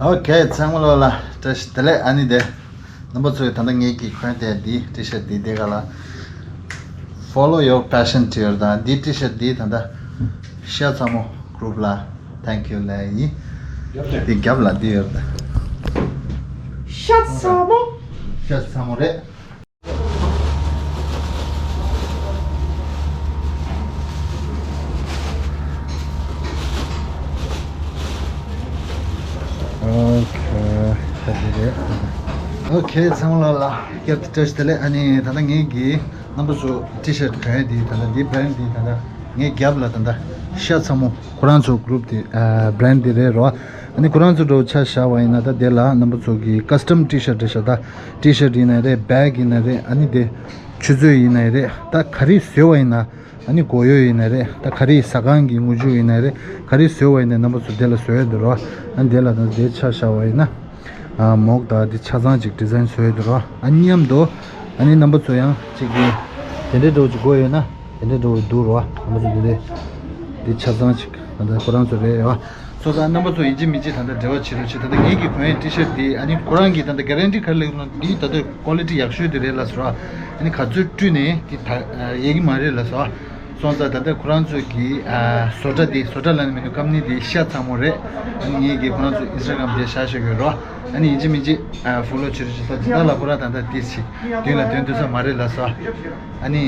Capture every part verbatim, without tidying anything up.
ཨོ་ཁེ། ཚང་མ་ལོ་ལ་བཀྲ་ཤིས་བདེ་ལེགས། ཨ་ནི་དེ་རྣམ་པ་ཚོས་ད་ལྟ་ངེད་ཀྱི་གོན་དེ་འདི་ཊི་ཤར་འདི་དེ་ག་ལ་Follow your passion ཊི་ཤར་དང་འདི་ཊི་ཤར་འདི་ད་ལྟ་ཤ་ཚ་མོ་གུ་རུབ་ལ་thank you ལབ་ཡིན། འདི་རྒྱབ་ལ་འདི་ཡོད་ད། ཤ་ཚ་མོ། ཤ་ཚ་མོ་རེད། ཨོ་ཁེ། ད་འདི་རེད། ཨོ་ཁེ། ཚང་མ་ལ་ལ་བཀྲ་ཤིས་བདེ་ལེགས། ཨ་ནི་ད་ལྟ་ངེད་ཀྱི་རྣམ་པ་ཚོ་ཊི་ཤར་གོན་འདི་ད་ལྟ་འདི་བྷ་རན་འདི་ད་ལྟ་ངའི་རྒྱབ་ལ་ད་ལྟ་ཤ་ཚ་མོ་ཁོ་རང་ཚོ་གུ་རུབ་དེ་བྷ་རན་འདི་རེད་རོ། ཨ་ནི་ཁོ་རང་ཚོ་འགྲོ་ཆ་བཞག་པ་ཡིན་ན་ད་དེ་ལ་རྣམ་པ་ཚོ་གི་ཀ་སི་ཊམ་ཊི་ཤར་རེད་ཤག་ད་ཊི་ཤར་ཡིན་ན་རེད། བེག་ཡིན་ན་རེད། ཨ་ནི་དེ་ཆུ་ཚོད་ཡིན་ན་རེད། ད་ག་རེ་བཟོས་པ་ཡིན་ན། ཨ་ནི་མགོ་ཡོ་ཡིན་ན་རེད། ད་ག་རེ་ཟ་ཁང་གི་དངུལ་ཆུ་ཡིན་ན་རེད། ག་རེ་བཟོས་པ་ཡིན་ན་རྣམ་པ་ཚོ་དེ་ལ་བཟོས་ཡོད་འདུག་རོ། ཨ་ནི་དེ་ལ་ད་དེ་ཆ་བཞག་པ་ཡིན་ན། ཨ་མོག་ད་དེ་ཆ་ཚང་ཅིག་ཌི་ཛའིན་བཟོས་ཡོད་འདུག་རོ། ཨ་མཉམ་དུ་ཨ་ནི་རྣམ་པ་ཚོ་ཡང་ཅིག་གི་དེ་འདྲའི་འདྲ་བོ་ཅིག་དགོས་ཡོད་ན་དེ་འདྲའི་འདྲ་བོ་འདུག་རོ། རྣམ་པ་ཚོ་དེ་འདྲའི་དེ་ཆ་ཚང་ཅིག་ད་ལྟ་ཁོ་རང་ཚོ་རེད་ཡོ། སོ་སོ་རྣམ་པ་ཚོ་ཡིན་གཅིག་མིན་གཅིག་ད་ལྟ་འབྲེལ་བ་བྱེད་རོགས་བྱེད། ད་ལྟ་ངེད་ཀྱི་གོན་ཡའི་ཊི་ཤར་འདི་ཨ་ནི་ཁོ་རང་གིས་ད་ལྟ་གྷ་རན་ཊི་ག་རེ་ལེགས་ན་འདི་ད་ལྟ་ཀོ་ལི་ཊི་ཡག་ཤོས་དེ་རེད་ལབ་སོང་། ཨ་ནི་ག་ཚོད་བཀྲུས་ནས་འདི་ད་ཡལ་གྱི་མ་རེད་ལབ་སོང་། སོང་ཙང་ད་ལྟ་ཁོ་རང་ཚོ་གི་ཨ་བཟོ་གྲྭ་འདི་བཟོ་གྲྭ་ལབ་ནི་མི་འདུག་ཀམ་ནི་འདི་ཤ་ཚ་མོ་རེད། ཨ་ནི་ངེད་ཀྱིས་ཁོ་རང་ཚོ་ཨིན་སི་ཊ་གྷ་རམ་དེ་བཞག་བཞག་གི་ཡོད་རོ། ཨ་ནི་ཡིན་གཅིག་མིན་གཅིག་ཨ་ཕོ་ལོ་བྱེད་རོགས་བྱེད། ད་ཇི་ལྟར་ལ་ཁོ་རང་ད་ལྟ་ཏིས་ཞིག་མདུན་ལ་འདོན་ཐུབ་ས་མ་རེད་ལབ་སོང་། ཨ་ནི་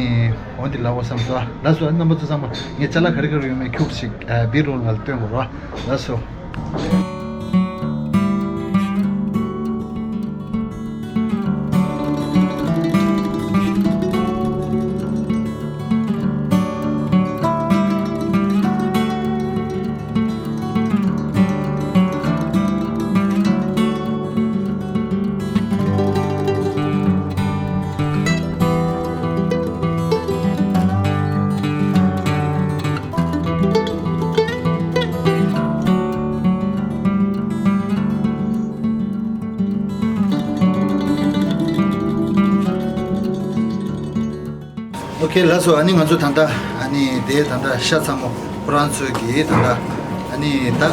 འོ་འདི་ལབ་དགོས་བསམ་སོང་། ལགས་སོ། རྣམ་པ་ཚོ་ཚང་མ་ངས་ཅ་ལག་ག་རེ་ག་རེ་ཡོད་མེད་ཁྱུག་ཅིག་ཨ་བི་རོལ་ང་ལ་སྟོན་དགོས་རོ། ལགས་སོ། ཨོ་ཁེ། ལགས་སོ། ཨ་ནི་ང་ཚོ་ད་ལྟ་ཨ་ནི་དེ་ད་ལྟ་ཤ་ཚ་མོ་ཁོ་རང་ཚོའི་གི་ད་ལྟ་ཨ་ནི་ད་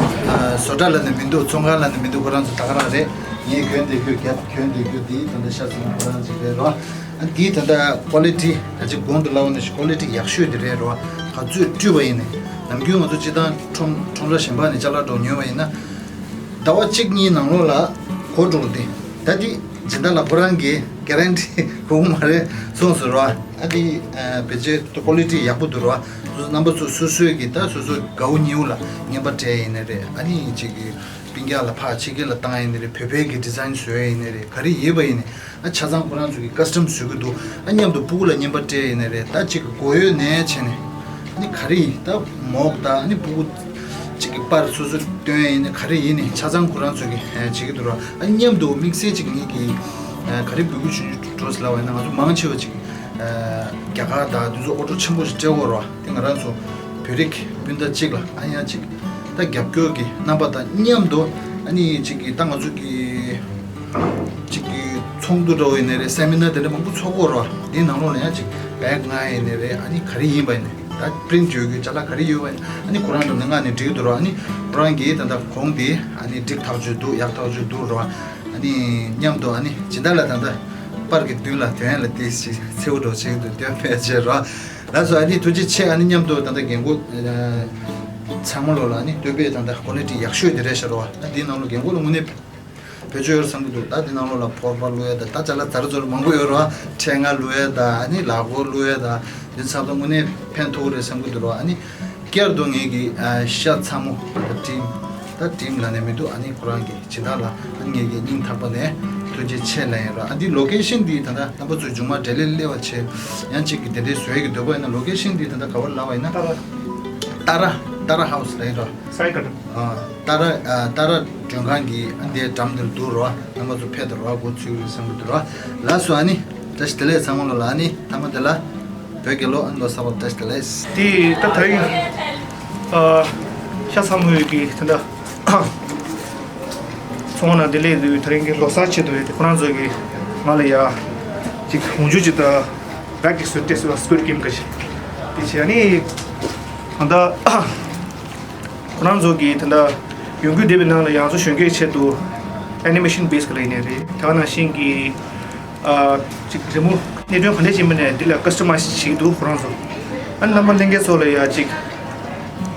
བཟོ་གྲྭ་ལབ་ནི་མི་འདུག་ཚོང་ཁང་ལབ་ནི་མི་འདུག་ཁོ་རང་ཚོ་ད་ག་རང་རེད། ངས་གྱོན་བསྡད་རྒྱུ་རྒྱབ་གྱོན་བསྡད་རྒྱུ་དེ་ད་ལྟ་ཤ་ཚ་མོ་ཁོ་རང་ཚོ་རེད་རོ། ཨ་དེ་ད་ལྟ་ཀོ་ལི་ཊི་ད་ཅིག་གོང་དུ་ལབ་ནི་ཀོ་ལི་ཊི་ཡག་ཤོས་དེ་རེད་རོ། ག་ཚོད་བཀྲུས་པ་ཡིན་ནའི་ནམ་རྒྱུན་ང་ཚོ་སྤྱི་བཏང་ཁྲོམ་ཁྲོམ་ར་གཞན་པ་ནས་ཅ་ལག་འདྲ་ཉོས་པ་ཡིན་ན། ཟླ་བ་གཅིག་གཉིས་ནང་ལོགས་ལ་གོ་འགྲོ་གི་འདུག་ད་འདི་སྦྱིན་བདག་ལགས་ཁོ་རང་གིས་གྷ་རན་ཊི་དགོས་མ་རེད་གསུངས་སོང་རོ། ཨ་འདི་ཨ་བེད་སྤྱོད་ཀོ་ལི་ཊི་ཡག་པོ་འདུག་རོ། རྣམ་པ་ཚོ་སོ་སོའི་གི་ད་སོ་སོའི་དགའ་བོ་ཉེ་བོ་ལ་རྔན་པ་སྤྲད་ཡིན་ནི་རེད། ཨ་ནི་ཅིག་གི་སྤུན་ཀྱག་ལ་ཕར་ཕྱི་རྒྱལ་ལ་བཏང་ཡིན་ནི་རེད། བོད་པའི་གི་ཌི་ཛའིན་བཟོས་ཡིན་ནི་རེད། ག་རེ་ཡིན་པ་ཡིན་ནི། ཨ་ཆ་ཚང་ཁོ་རང་ཚོ་གི་ཀ་སི་ཊམ་བཟོ་གི་འདུག་ཨ་མཉམ་དུ་སྤུ་གུ་ལ་རྔན་པ་སྤྲད་ཡིན་ནི་རེད། ད་ཅིག་གི་མགོ་ཡོ་ནས་བྱས་ནས་ཨ་ནི་ག་རེ་ཡིན་ད་མོག་ད་ཨ་ནི་སྤུ་གུ་ཅིག་གི་པར་སོ་སོ་སྟོན་ཡིན་ནི་ག་རེ་ཡིན་ནི་ཆ་ཚང་ཁོ་རང་ཚོ་གི་ཨ་བྱེད་ཀྱི་འདུག་ར། ཨ་མཉམ་དུ་དམིགས་བསལ་ཅིག་ངེད་ཀྱི་ཨ་ག་རེ་འབོད་སྐུལ་ཞུ་རྒྱུ་འགྲོ་ཟེར་ལབ་པ་ཡིན་ན་ང་ཚོ་མང་ཆེ་བ་ཅིག་ཨ་རྒྱ་གར་དང་དེ་ཚོ་ཨོ་ཊོ་ཆེན་པོ་ཞིག་སྤྲད་ཡོད་ར། དེ་ང་རང་ཚོ་བོད་རིགས་སྤུན་ཟླ་གཅིག་ལ་ཨ་ཡ་གཅིག་ད་རྒྱབ་སྐྱོར་གྱི་རྣམ་པ་དང་མཉམ་དུ་ཨ་ནི་གཅིག་གི་ད་ང་ཚོ་གི་གཅིག་གི་ཚོགས་འདུ་འདྲ་བོ་ཡིན་ནའི་རེད། སེ་མི་ནར་དེ་འདྲ་མང་པོ་ཚོགས་ཀྱི་ཡོད་རེད་བ། དེའི་ནང་ལོགས་ལ་ཡང་གཅིག་བེག་ལྔ་ཡིན་ནའི་རེད། ཨ་ནི་ག་རེ་ཡིན་པ་ཡིན་ནའི་ད་པི་རིན་ཊི་བྱེད་དགོས་ཅ་ལག་ག་རེ་ཡོད་པ་ཡིན་ཨ་ནི་ཁོ་རང་འདྲ་ནས་མངགས་ནས་འབྲི་གི་འདུག་རེད་བ། ཨ་ནི་ཁོ་རང་གིས་ད་ལྟ་གོང་དེ་ཨ་ནི་འགྲིག་ཐག་ཆོད་འདུག་ཡག་ཐག་ཆོད་འདུག་རེད་བ། ཨ་ནི་མཉམ་དུ་ཨ་ནི་སྦྱིན་བདག་ལ་ད་ལྟ་པར་གྱི་མདུན་ལ་དོན་ལ་དེ་ཞིག་མཚེའུ་འགྲོ་བྱེད་ཀྱི་འདུག་དོན་ཕལ་ཆེར་རོ། ལགས་སོ། ཨ་ནི་ཐུགས་རྗེ་ཆེ། ཨ་ནི་མཉམ་དུ་ད་ལྟ་རྒན་གོག་ཚང་མ་ལོ་ལ་ཨ་ནི་སྟོད་པའི་ད་ལྟ་ཀོ་ལི་ཊི་ཡག་ཤོས་དེ་རེད་ཤག་རོ། ཨ་འདིའི་ནང་ལོ་རྒན་གོག་ལ་དངོས་གནས་བེད་སྤྱོད་ཡོད་བསམ་གྱི་འདུག་ད་འདི་ནང་ལོ་ལ་ཕོར་པ་བླུགས་ཡས་ད་ད་ཅ་ལག་ཛར་ཛོར་མང་པོ་ཡོད་རོ། ཕྲེང་བ་བླུགས་ཡས་ད་ཨ་ནི་ལག་མགོ་བླུགས་ཡས་ད་འདི་ཚང་མ་དངོས་གནས་ཕན་ཐོགས་རེད་བསམ་གྱི་འདུག་རོ། ཨ་ནི་བསྐྱར་དུ་ངེད་ཀྱི་ཤ་ཚ་མོ་ད་ཊིམ་ད་ཊིམ་ལ་ནས་མི་འདུག་ཨ་ནི་ཁོ་རང་གི་སྦྱིན་བདག་ལ་ཨ་ནི་ངེད་ཀྱི་སྙིང་ཐག་པ་ནས་ཐུགས་རྗེ་ཆེ་ལབ་ཡིན་ར། ཨ་འདི་ལོ་ཀེ་ཤན་འདི་ད་ལྟ་རྣམ་པ་ཚོས་མཇུག་མ་འབྲེལ་ལས་སླེབས་པ་བྱས་ཡང་གཅིག་གི་དེ་འདྲའི་བཟོ་ཡས་ཀྱི་འདོད་པ་ཡིན་ན་ལོ་ཀེ་ཤན་འདི་ད་ལྟ་ག་བར་ལབ་པ་ཡིན་ན། ཏཱ་ར། ཏཱ་ར། ཏཱ་ར་ཧའུ་སི་ལབ་ཡིན་ར། སའི་ཀ་ཏན། ཨ་ཏཱ་ར། ཨ་ཏཱ་ར་མགྲོན་ཁང་གི་ཨ་འདིའི་འགྲམ་དེར་འདུག་ར། རྣམ་པ་ཚོ་ཕེབས་དང་ར་འགོ་ཚུགས་རེད་བསམ་གྱི་འདུག་ར། ལགས་སོ། ཨ་ནི་བཀྲ་ཤིས་བདེ་ལེགས་ཚང་མ་ལོ་ལ། ཨ་ནི་མཐའ་མ་དེ་ལ་བོད་རྒྱལ་ལོ། ཨ་ནི་ལོ་གསར་པ་བཀྲ་ཤིས་བདེ་ལེགས། དེ་ད་ད་རིང་ཨ་ཤ་ཚ་མོ་ཡོད་ཀྱི་ད་ད་ཚོང་ན་བདེ་ལེགས་དུས་ད་རིང་གི་ལོ་གསར་ཆེད་དུ་ཡོད་དེ་ཁོ་རང་ཚོ་གི་ང་ལ་ཡ་ཅིག་འོང་རྒྱུ་ཅིག་ད་བེག་ཅིག་བཟོས་ཏེ་སུ་སྐུ་ར་ཀིམ་ག་ཞིག་དེ་བྱས་ཨ་ནི་ད་ད། ཁོ་རང་ཚོ་གིས་ད་ལྟ་ཡོང་རྒྱུ་བསྡད་པའི་ནང་ལ་ཡང་ཚོ་གཞོན་སྐྱེས་ཆེད་དུ་ ཨེ་ནི་མེ་ཤན་བེས་ཀྱི་ལ་ཡིན་ནའི་རེད། དེ་ག་ནང་བཞིན་གྱི་ཨ་ཅིག་རི་མོ་གནད་དོན་ག་འདྲ་ཅིག་མིན་ནའི་འདི་ལ་ཀ་སི་ཊ་མའི་ཛི་བྱེད་ཀྱི་འདུག་ཁོ་རང་ཚོ། ཨ་ནི་རྣམ་པ་ལྷན་རྒྱས་ཚོ་ལ་ཡ་ཅིག་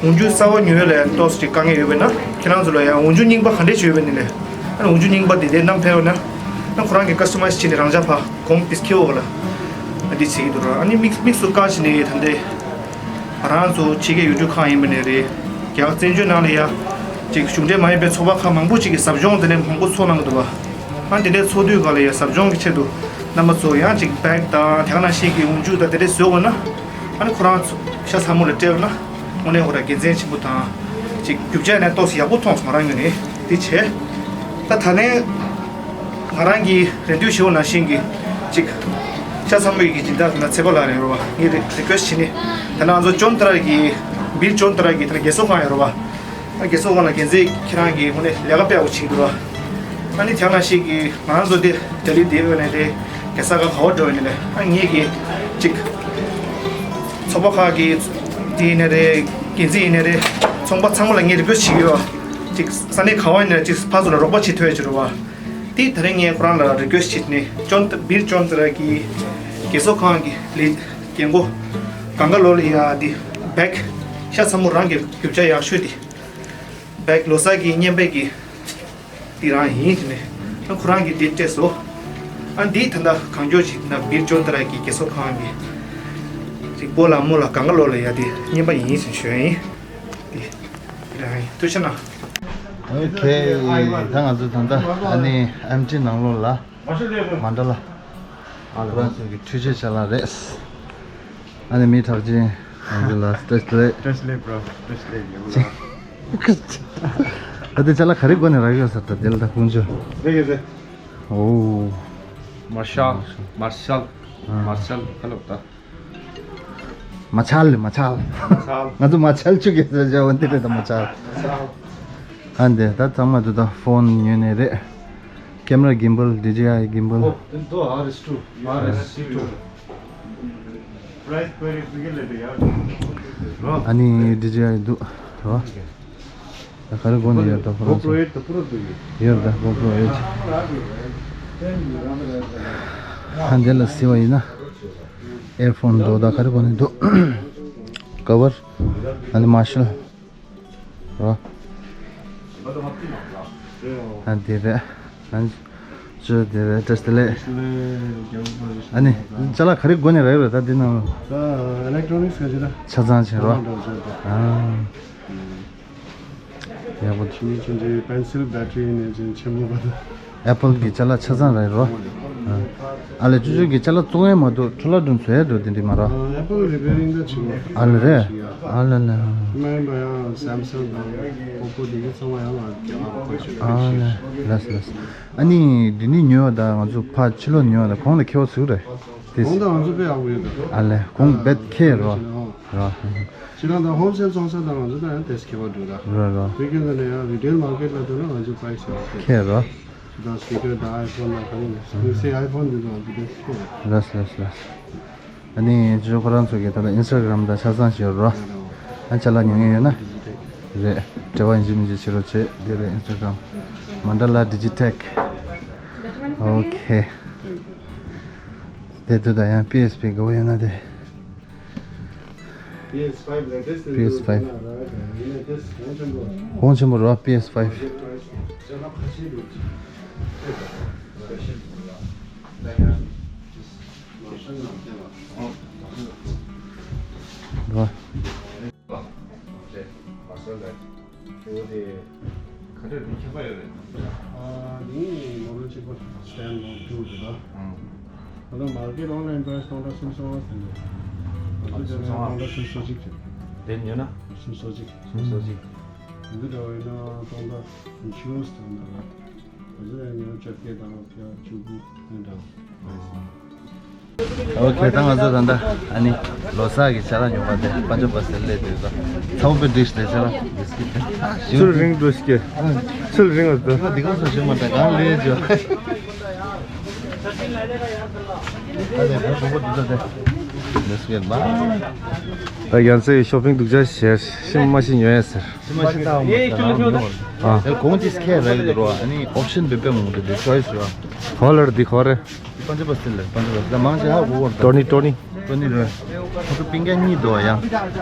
འོག་འཇུག་གསར་པ་ཉོ་ཡ་ལ་ཡ་ཏོག་ཙམ་ཅིག་དཀའ་ངལ་ཡོད་པས་ན། ཁྱེད་རང་ཚོ་ལ་ཡ་འོག་འཇུག་རྙིང་པ་ག་འདྲ་ཅིག་ཡོད་པས་ནི་ལས། ཨ་ནི་འོག་འཇུག་རྙིང་པ་འདི་འདྲ་བསྣམས་ཕེབས་པ་ན། ཨ་ཁོ་རང་གི་ཀ་སི་ཊ་མའི་ཛི་བྱས་ནས་རང་འཇགས་ཕར་གོང་ཏིས་ཁེ་འོག་ལ་ཨ་འདི་བྱེད་ཀྱི་འདུག་ར། ཨ་ནི་དམིགས་དམིགས་སུ་བཀར་བྱས་ནས་ད་ལྟའི་ང་རང་ཚོ་ཕྱི་རྒྱལ་ཡུལ་གྲུ་ཁག་ཡིན་པ་ནས་རེད། རྒྱ་གར་བཙན་བྱོལ་ནང་ལ་ཡ་ཅིག་གཞུང་འབྲེལ་མ་ཡིན་པའི་ཚོགས་པ་ཁག་མང་པོ་ཅིག་གིས་ཟབ་སྦྱོང་དེ་ནས་མང་པོ་ཚོགས་གནང་གི་འདུག་བ། ཨ་དེ་འདྲའི་ཚོགས་དུས་སྒང་ལ་ཡ་ཟབ་སྦྱོང་གི་ཆེད་དུ་རྣམ་པ་ཚོ་ཡང་ཅིག་བེག་དང་དེ་ག་ནང་བཞིན་གྱི་འོག་འཇུག་དང་དེ་འདྲ་བཟོས་དགོས་ན། ཨ་ནི་ཁོ་རང་ཚོ་ཤ་ཚ་མོ་ལ་སྤྲད་ན་དངོས་གནས་ཁོ་རང་དགེ་མཚན་ཆེན་པོ་དང་ཅིག་རྒྱུ་ཆ་ནས་ཏོག་ཙམ་ཡག་པོ་མཐོང་སོང་། ང་རང་ངོས་ནས་དེ་བྱས། ད་ད་ནས་ང་རང་གིས་རེ་འདུན་ཞུ་བ་ནང་བཞིན་གྱི་ཅིག་ཤ་ཚ་མོ་ཡི་གི་སྦྱིན་བདག་ན་ཚེ་པ་ལགས་རེད་རོ་བ། ངས་རི་རི་ཀུ་ཨེ་སི་ཊི་བྱས་ནས་ད་ནང་ཚོ་ཅོན་ཏ་ར་གི་བིར་ཅོན་ཏ་ར་གི་ད་ནི་རྒས་གསོ་ཁང་ཡོད་རོ་བ། ཨ་རྒས་གསོ་ཁང་ལ་འགན་འཛིན་ཁྱེད་རང་གིས་དངོས་གནས་ལས་ཀ་དཔེ་ཡག་པོ་བྱེད་ཀྱི་འདུག་ར། ཨ་ནི་དེ་ནང་བཞིན་གྱི་ང་རང་ཚོ་དེ་ལྡི་ལི་བསྡད་པ་ནས་དེ་རྒྱལ་ས་ག་བར་འགྲོ་བ་ཡིན་ནའི་ཨ་ངེད་ཀྱིས་ཅིག་ཚོགས་པ་ཁག་གི་དེ་ཡིན་ནའི་རེད། འགན་འཛིན་ཡིན་ནའི་རེད། ཚོང་པ་ཚང་མ་ལ་ངས་རི་ཀུ་ཨེ་སི་ཊི་བྱེད་ཀྱི་ཡོད། ཅིག་ས་གནས་ག་བ་ཡིན་ནའི་ཅིག་ཕར་ཚུར་ལ་རོགས་པ་བྱེད་ཐུབ་ཡ་ཅིག་རེད་བ། དེ་ད་རེས་ངས་ཁོ་རང་ལ་རི་ཀུ་ཨེ་སི་ཊི་བྱེད་ནས་ཅོན་ཏ་བིར་ཅོན་ཏ་ར་གི་རྒས་གསོ་ཁང་གི་ལས་རྒན་གོག་གང་ག་ལོ་ལ་ཡ་དེ་བེག་ཤ་ཚ་མོ་རང་གི་རྒྱུ་ཆ་ཡག་ཤོས་དེ་བེག་ལོ་གསར་གྱི་བརྙན་པར་གྱི་དེ་རང་ཡིན་ཟེར་ནས་ཨ་ཁོ་རང་གིས་དེ་སྤྲད་སོང་། ཨ་འདི་ད་ལྟ་གང་མགྱོགས་ཤིག་ན་བིར་ཅོན་ཏ་ར་གི་རྒས་གསོ་ཁང་གི་ཅིག་སྤོ་ལགས་རྨོ་ལགས་གང་ག་ལོ་ལ་ཡ་དེ་བརྙན་པར་ཡིན་ཟེར་ཞུ་ཡ་ཡིན། དེ་དེ་རང་ཡིན། ཐུགས་རྗེ་གནང་། ཨོ་ཁེ། ད་ང་ཚོ་ད་ལྟ་ཨ་ནི་ཨེམ་ཊི་ནང་ལོགས་ལ་མན་ཌ་ལ་ཁོ་རང་ཚོ་གི་འཕྲུལ་ཆས་ཅ་ལག་རེད། ཨ་ནི་མི་གྲགས་ཅན་ང་ཚོ་ལ་བཀྲ་ཤིས་བདེ་ལེགས། བཀྲ་ཤིས་བདེ་ལེགས་bro། བཀྲ་ཤིས་བདེ་ལེགས། ད་དེ་ཅ་ལག་ག་རེ་སྒོ་ནས་རག་ཡོད་ས་ད་དེ་ལ་ད་ཁུངས་ཆོད། རེད་རེད། ཨོ། མར་ཤལ། མར་ཤལ། ཨ། མར་ཤལ་ཧ་ལོ་ད། མ་ཆལ་མ་ཆལ། ཆལ། ང་ཚོ་མ་ཆལ་ཆུ་གེ་ས་བྱ་བ་འདི་རེད་ད་མ་ཆལ། ཆལ། ཨ་འདི་ད་ཚང་མ་འདི་ད་ཕོན་ཉོས་ནས་རེད། ཀེམ་ར་གིམ་བལ། ཌི་ཇེ་ཨའི་གིམ་བལ། ཨོ་འདི་ཨར་ཨེས་ཊུ། ཨར་ཨེས་ཊུ། ཨ་ནི་ཌི་ཇེ་ཨའི་འདུག་རོ། ད་ག་རེ་གོ་ནས་ཡོད་ད་ཁོ་རང་ཚོ། ཡོད་ད་གོ་པྲོ་ཡོད། ཨ་འདི་ལ་ཟེར་བ་ཡིན་ན། ཨེར་ཕོན་འདུག་ད་ག་རེ་གོ་ནས་འདུག་ཀ་བར། ཨ་ནི་མར་ཤལ། རོ། ཨ་འདི་རེད། ཨ་ཅོ་འདི་རེད། བཀྲ་ཤིས་བདེ་ལེགས། ཨ་ནི་ཅ་ལག་ག་རེ་དགོས་ནས་རེད་རེད་ད་འདི་ནང་། ད་ཨི་ལེག་ཊོ་ནིག་སི་ག་ཅི་ད། ཆ་ཚང་ཆེ་རོ། ཨ། ཡག་པོ་འདུག་ཆུང་ཆུང་ཆུང་ཆུང་པེན་སིལ་བེ་ཊ་རི་ནས་ཅན་ཆེན་པོ་བ་ད། ཨེ་པལ་གྱི་ཅ་ལག་ཆ་ཚང་རེད་རོ། ཨ་ལས་ཅོ་ཅོ་གི་ཅ་ལག་བཙོང་ཡས་མ་གཏོགས་འཕྲོ་བརླག་འགྲོ་བཟོ་ཡས་འགྲོ་དེ་འདྲ་མ་རོ། ཨེ་པལ་རི་པེ་རིང་ད་ཆེན་པོ། ཨ་ལས་རེད། ཨ་ལས་ལས། མ་ཡིན་པ་ཡང་སེམ་སང་དང་ཨོ་པོ་དེ་གི་ཚང་མ་ཡང་ང་རྒྱ་ནག་ཁོ་ཆུ་ཨ་ལས་ལས་ལས། ཨ་ནི་འདི་ནི་ཉོས་པ་ད་ང་ཚོ་ཕ་ཕྱི་ལོགས་ཉོས་པ་ད་གོང་ལ་ཁེ་བ་ཟིག་རེད། དེ་གོང་ད་ང་ཚོ་དཔེ་ཡག་པོ་ཡོད་ད། ཨ་ལས་གོང་རྦད་ཁེ་རོ། རོ། ཁྱེད་རང་ད་ཧོལ་སེལ་བཙོང་ས་དང་ང་ཚོ་ད་ཡང་ཏེས་ཁེ་བ་འགྲོ་ད། རོ་རོ། དེ་ཁྱེད་ཚོ་ནས་ཡང་རི་ཊེལ་མར་ཀེཊ་ལ་འགྲོ་ན་ང་ཚོ་པ་རའི་སི་ཡག་ཁེ་རོ། ད་སི་པི་ཀར་ད་ཨའི་ཕོན་ད་ག་རེ་ནས་སི་ཨའི་ཕོན་འདི་ཚོ་ང་ཚོ་ཏེས་ཁེ་རོ། ལགས་ལགས་ལགས། ཨ་ནི་ཅོ་ཁོ་རང་ཚོ་གི་ད་ལྟ་ཨིན་སི་ཊ་གྷ་རམ་དང་ཆ་ཚང་ཞིག་ཡོད་རོ། ཨ་ཅ་ལག་ཉོ་མཁན་ཡོད་ན། རེད། འབྲེལ་བ་ཡིན་གཅིག་མིན་གཅིག་བྱེད་རོགས་བྱེད། འདི་རེད་ཨིན་སི་ཊ་གྷ་རམ། མན་ཌ་ལ་ཌི་ཇི་ཊེག་ཨོ་ཁེ། དེ་དུས་ད་ཡང་པི་ཨེས་ཕི་དགའ་བོ་ཡོད་ན་དེ། པི་ཨེས་ཕའིབ་ལེ་ཊེསི་ལེ་ཊེསི་ཧོང་ཆེན་པོ་རེད་པ་པི་ཨེས་ཕའིབ། རེད་པ། ཁྱེད་བོ་དེ་ག་འདྲ་རེད། ཁྱད་པར་ཡོད་རེད། ཨ་ནི་མོ་ཌེལ་གཅིག་པ་སི་ཊེན་ལོང་ཊུ་དེ་ལ། ཨང་། ད་ལྟ་མར་ཀེཊ་ཨོན་ལའིན་པ་རའི་སི་སྟོང་ཕྲག་སུམ་སོ་ལྔ་ཟིན་འདུག་ང་ཚོ་དེ་ནས་སྟོང་ཕྲག་སུམ་སོ་གཅིག་རེད། དེ་ཉོས་ན། སུམ་སོ་གཅིག་སུམ་སོ་གཅིག་འདི་འདྲ་བ་ཡིན་ན་སྟོང་ཕྲག་ཉི་ཤུ་ཙམ་འདུག་ར། ང་ཚོ་ཡང་ཉོ་བཅོ་བརྒྱད་དང་བཅུ་དགུ་དེ་འདྲ་བ། ཨོ་ཁེ། ད་ང་ཚོ་ད་ལྟ་ཨ་ནི་ལོ་གསར་གྱི་ཅ་ལག་ཉོ་བ་དེ་པན་ཇ་བ་སི་ལ་སླེབས་འདུག་ད་ཚ་པོ་པའི་ཌི་ཤི་དེ་ཅ་ལག་བི་སི་ཀིཊ་དེ། ཚུལ་རིང་འགྲོ་ཤིག་ཚུལ་རིང་ཨ་ད། ད་འདི་ག་ཚོ་ཞིག་མ་ད་གང་ལས་ཇོ། ད་དེ་ད་གོ་གོ་འདི་ད་དེ་བི་སི་ཀིཊ་མ། ད་ཡང་སེ་ཤོ་པིང་སྡུག་ཅག་བྱས་ཤི་མ་ཤི་ཉོ་ཡ་ཟེར། ཤི་མ་ཤི་ད་འོང་མ་ཟེར་ཨ། ད་གོང་དེ་སྐད་རག་གི་འདུག་རོ། ཨ་ནི་ཨོབ་ཤན་འབེབས་པའི་ངོ་དེ་ཆོའི་སི་རོ། ཧོ་ལར་འདི་ཁོ་རེ། པན་ཇ་བ་སི་ལ་པན་ཇ་བ་སི་ལ་མང་ཆེ་ཧ་གོ་བོར་ད། ཏོ་ནི་ཏོ་ནི། ཏོ་ནི་རེ། ཁོ་ཚོ་པིང་ཀ་གཉིས་འདུག་ཡ།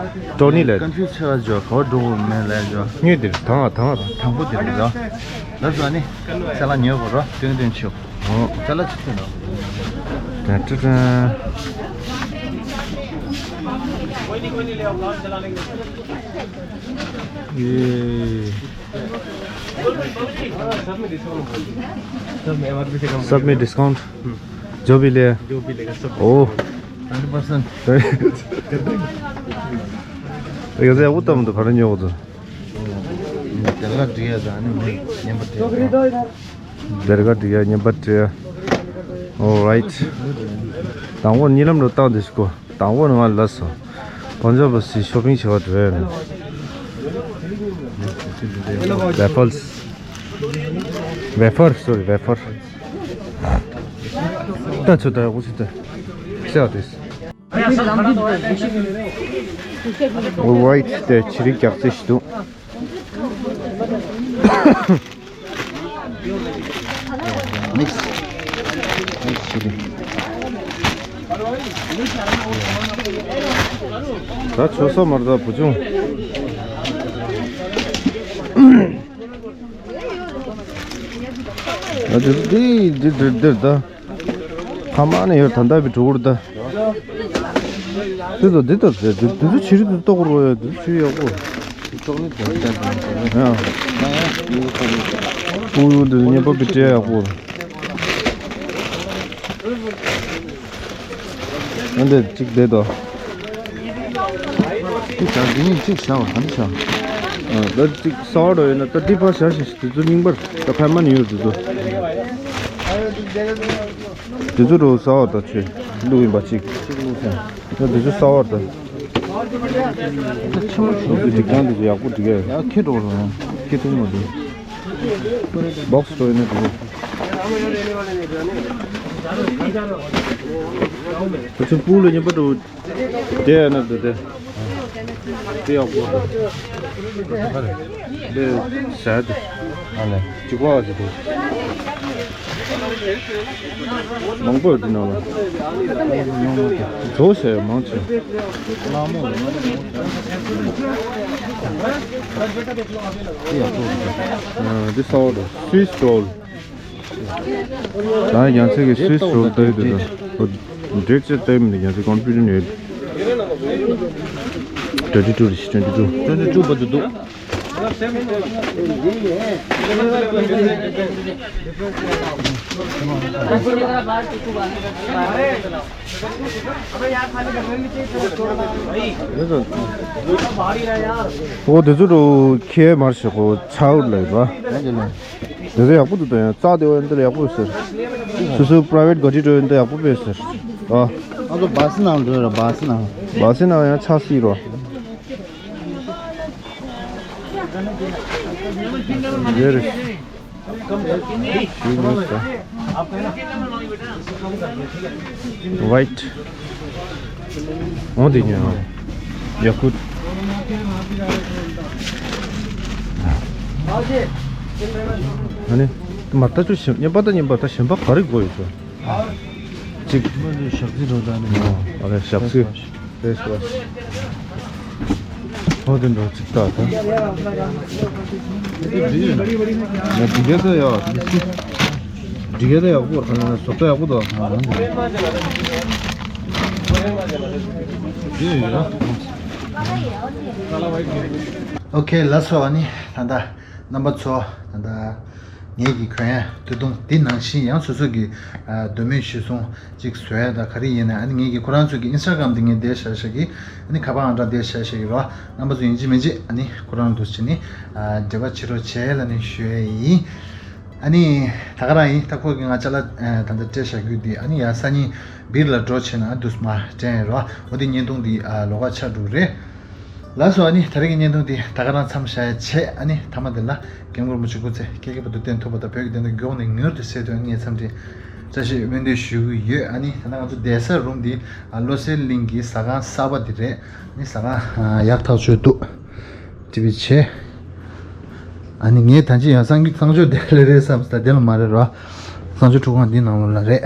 ཏོ་ནི་ལ། ཀོན་ཕིའུ་སི་ཆེ་བ་ཇོ་གོ་འགྲོ་མེད་ལ་ཇོ། གཉིས་འདིར་དང་བ་དང་བ་དང་། དང་པོ་འདིར་ཇོ། ལ་ཟོ་ནི། ས་ལ་ཉོ་གོ་རོ་ཏོན་ཏོན་ཆེ། ཨོ། ཅ་ལག་ཆུ་ཚོད་ནང་། ཏན་ཏན་ཏན། ཡེ། सब में डिस्काउंट। सब में डिस्काउंट। जो भी ले। जो भी लेगा सब। ओ। Hundred percent. ये से वो तम तो खड़े नहीं हो तो। तेरा दिया जाने में ये बता। སྡེར་ཁ་འགྲིག་ཡ། ཉན་པ་འགྲིག་ཡ། Alright། དང་པོ་གཉིད་ལམ་རུ་བཏང་དེ་ཞིག་གོ། དང་པོ་ནི་ང་ལ་སོ། བང་ཅ་བ་སི་ཤོ་པིང་བྱེད་པ་འགྲོ་ཡ་ནི། Waffles། Wafer། Sorry, wafer། ད་ཚོད་ད་འུ་ཚོད་ད། ཤ་དེ། Alright། དེ་ཆི་རིག་རྒྱག་རྩིས་ཤིག་འདུག Mix. Mix chili. ད་ཆོ་ས་མར་ད་བུ་ཆུང་། ཨ་དེ་དེ་དེ་དེ་དེ་ད། ཁ་མ་ནས་ཡོད་ད་ལྟ་བི་འགྲོ་གུར་ད། དེ་ཚོ་འདི་ལྟར་ཟེར་འདི་འདི་ཚོ་ཕྱི་རི་འདི་ལྟ་གུར་བ་ཡོད་འདི་ཚོ་ཕྱི་རི་ཡག་པོ། ཡ། ཨུ་ཡུ་འདི་ཉེན་པ་བི་ཏྲེ་ཡག་པོ། ཨ་འདི་གཅིག་བསྡད་དོ། ཅིག་བྱ་འདི་གཉིས་གཅིག་བྱ་བ་ག་འདི་བྱ། ཨ་ད་གཅིག་སོར་རོ་ཡོད་ན་ད་འདི་ཕར་བྱ་ཞིང་འདི་ཚོ་རྙིང་པར་ད་ཕན་མ་ནི་ཡོད་འདི་ཚོ། འདི་ཚོ་རོ་སོར་ད་ཆོས་བླུག་ཡིན་པ་གཅིག་གཅིག་བླུག་སོང་། ད་འདི་ཚོ་སོར་ད། ད་ཆུ་མ་ཆུ་འདི་སྒྲིག་སྟངས་འདི་ཚོ་ཡག་པོ་འགྲིག་གས། ཡ་ཁེ་འགྲོ་རོ་ཁེ་ཐུང་མ་འདུག་བོག་སི་འགྲོ་ཡིན་ན་འགྲོ། ཁོ་ཚོ་སྤུ་ལ་ཉན་པ་འགྲོ། དེ་ཡ་ན་འདུག་དེ། དེ་ཡག་པོ་འདུག་དེ་ཟ་དེ། ཨ་ལེ་གཅིག་པ་ཟེར་དེ། མང་པོ་ཡོད་དེ་ནང་ལ། བཟོ་བྱས་མང་ཆེ། དེ་ཡག་པོ་འདུག་ཨ་འདི་སོར་ད་སུའི་སི་རོལ། ད་ཡང་ཚིག་གི་སུའི་སི་རོལ་ལྟ་ཡི་འདུག་ད། འགྲིག་ཅེས་ལྟ་ཡི་མི་འདུག་ཡང་ཚིག་ཀོན་ཕུ་ཊར་ནས་ཡོད། ཊུ་ཝེན་ཊི་ཊུ་རེད། ཊུ་ཝེན་ཊི་ཊུ། ཊུ་ཝེན་ཊི་ཊུ་བར་དུ་འདུག་འོ་དེ་ཚོ་རུ་ཁྱེར་མར་ཞིག་གོ་ཆའོ་ལ་ཡོད་པ། དེ་ཚོ་ཡག་པོ་འདུག་ད་ཡང་རྩྭ་དེ་བ་འདིར་ཡག་པོ་ཟེར། སོ་སོའི་པ་རའི་ཝེ་ཊི་ག་ཌི་འགྲོ་ཡོད་འདི་ཡག་པོ་བས་ཟེར། ཨ། ང་ཚོ་བཱ་སི་ནང་འགྲོ་ཡོད་ར་བཱ་སི་ནང་། བཱ་སི་ནང་ཡང་ཆ་སྲིད་རོ། རེད་རེད། ཞུ་མི་ཟེར། ཝའི་ཊི། འོ་དེ་ཉོས་ཡག་པོ། ཨ་ནི། མ་ལྟ་ཆུ་ཞིམ་ཉན་པ་ད་ཉན་པ་ད་ཞིམ་པ་ག་རེ་དགོས་ཡོད་ཚོ། གཅིག་མ་ལུས་ཞག་རྩི་འགྲོ་ད་ནི། ཨ་ལེ་ཞག་རྩི། ཕེ་སི་ཝ་ཤི། ཧོ་དེ་འགྲོ་གཅིག་ད་ད། ཡ་འདི་ག་ད་ཡ། འདི་ག་ད་ཡག་པོ་རེད། བཟོ་ལྟ་ཡག་པོ་འདུག་ཨ་འདི་ཡོད་ཡ། ཨོ་ཁེ་ལགས་སོ། ཨ་ནི་ད་ལྟ་རྣམ་པ་ཚོ་ད་ལྟ་ངེད་ཀྱི་གོན་ཡ་དུས་ཐུང་འདི་ནང་བཞིན་ཡང་སོ་སོ་གི་ཨ་འདོད་མོས་གཞིར་བཟུང་ཅིག་བཟོ་ཡ་ད་ག་རེ་ཡིན་ན། ཨ་ནི་ངེད་ཀྱི་ཁོ་རང་ཚོ་གི་ཨིན་སི་ཊ་གྷ་རམ་འདི་ངས་འདིར་བཞག་བཞག་གི། ཨ་ནི་ཁ་པར་ཨང་གྲངས་འདིར་བཞག་བཞག་གི་རོ། རྣམ་པ་ཚོ་ཡིན་གཅིག་མིན་གཅིག་ཨ་ནི་ཁོ་རང་འདུག་བྱས་ནི་ཨ་འབྲེལ་བ་བྱེད་རོགས་བྱས་ལབ་ནས་ཞུ་ཡ་ཡིན། ཨ་ནི་ད་ག་རང་ཡིན། ད་ཁོ་གི་ང་ཅ་ལག་ཨ་ད་ལྟ་སྤྲད་བཞག་རྒྱུ་འདི་ཨ་ནི་ཡང་སང་ཉིན་སྦིར་ལ་འགྲོ་བྱས་ན་ཨ་འདུག་སེ་མར་སྤྲད་ཡ་རོ། འོ་དེ་བརྙན་ཐུང་འདི་ཨ་ལོགས་ཀ་ཆགས་འགྲོ་གི་རེད། ལགས་སོ། ཨ་ནི་ད་རེས་ཀྱི་བརྙན་ཐུང་འདི་ད་ག་རང་མཚམས་བཞག་ཡ་བྱས། ཨ་ནི་མཐའ་མ་འདི་ལ་སྐྱབས་མགོན་རིན་པོ་ཆེ་སྐུ་ཚེ་བསྐལ་བརྒྱའི་བར་དུ་བརྟན་ཐུབ་པ་དང་། བོད་ཀྱི་བདེན་མཐའ་མགྱོགས་ནས་མྱུར་དུ་གསལ་དོན་ངས་འཚམས་འདྲི་ བཀྲ་ཤིས་སྨོན་འདུན་ཞུ་གི་ཡོད། ཨ་ནི་ད་ལྟ་ང་ཚོ་བསྡད་ས་རུམ་འདི་ཨ་བློ་གསལ་གླིང་གི་ཟ་ཁང་གསར་པ་འདི་རེད། ཨ་ནི་ཟ་ཁང་ཨ་ཡག་ཐག་ཆོད་འདུག་ཅི་བྱེད། ཨ་ནི་ངས་ད་ཅི་ཡང་གསང་གསང་སྤྱོད་དེ་ལ་རེད་བསམ་ས་དེ་ལ་མ་རེད་རོ། གསང་སྤྱོད་ཁྲུས་ཁང་འདི་ནང་ལོགས་ལ་རེད།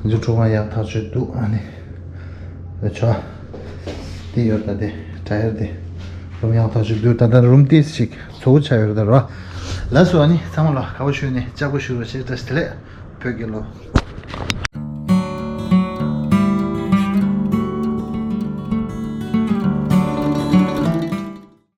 གསང་སྤྱོད་ཁྲུས་ཁང་ཡག་ཐག་ཆོད་འདུག་ཨ་ནི། ཨེ་ཆོ། དེ་ཡོད་ད་དེ། ཌ་ཡར་དེ། རུམ་ཡག་ཐག་ཆོད་འདུག་ད་ལྟ་རུམ་དེ་ཞིག་ཚོགས་ཆ་ཡོད་ད་རོ། ལགས་སོ། ཨ་ནི་ཚང་མ་ལ་དགའ་བོ་ཞུས་ནས་ལྕགས་པོ་ཞུ་རོགས་བྱེད། བཀྲ་ཤིས་བདེ་ལེགས། བོད་རྒྱལ་ལོ།